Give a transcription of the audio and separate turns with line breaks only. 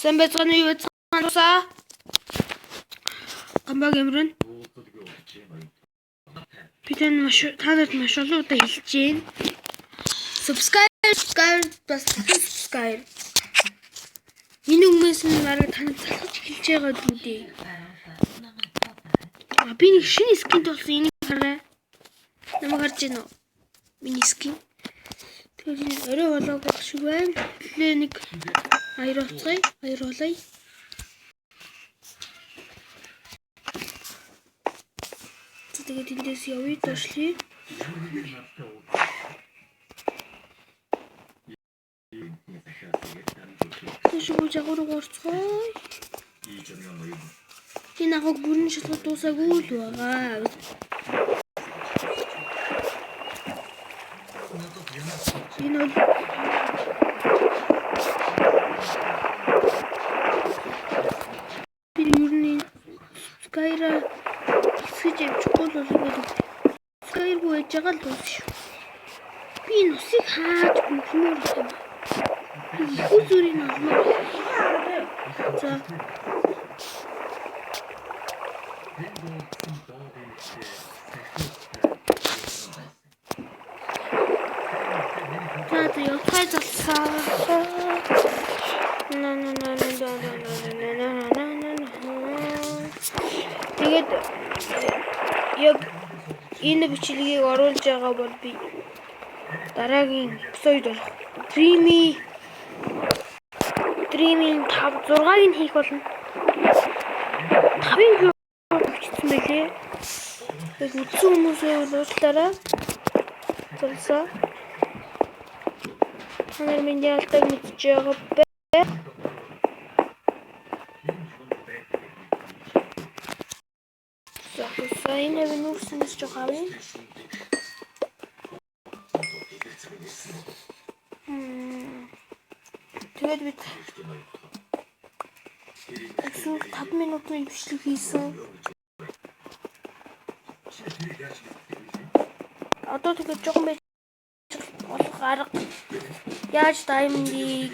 Сайн байцгаана уу, юу байцгаана уу? Гамбаг юмрын. Би тань маш та нарт маш олон удаа хэлж байна. Subscribe, subscribe, бас subscribe. Энэ өмнөөс нь бараг танд залхаж эхэлж байгаа дүү дээ. А би нэг шинэ skin болсон, энийг хараа. Намайг харж байна уу? Миний skin. Тэгэхээр энэ орой болоог байх шиг байна. Тэгэхээр нэг аяр уцгаая, аяр болоё. За, тэгээд эндээс явъя, доошлие. Тийш буу жагуур орцгоё. Энэ агаг бүрэн шалгаж дуусаагүй л байгаа. Энэ бол би ер нь Skyra хэсгэж явчихгүй л бол ингээд Skyr-гүй байж байгаа л дуус шүү. Би энэ усыг хааж бөглөмөр юм. Би их үзүүрийг олмоор. За. За за, явцгаая залсаа. На на на на на на на на на на на. Тэгээд яг энэ бичлэгийг оруулж байгаа бол би дараагийн episode болох Dream-ийн 5 6-ыг нь хийх болно. 5-ыг бичсэн байлээ. Тэгээд үзсэн хүмүүсээ уучлаарай. Залсаа. Та нар миний алдааг мэдж байгаа бай. За, за, энэ би нүүрсэнээс жоох авъя. Тэгээд бид сүүл 5 минутын бичлэг хийсэн. Одоо тэгээд жоохон байж болох арга яаж diamond-ыг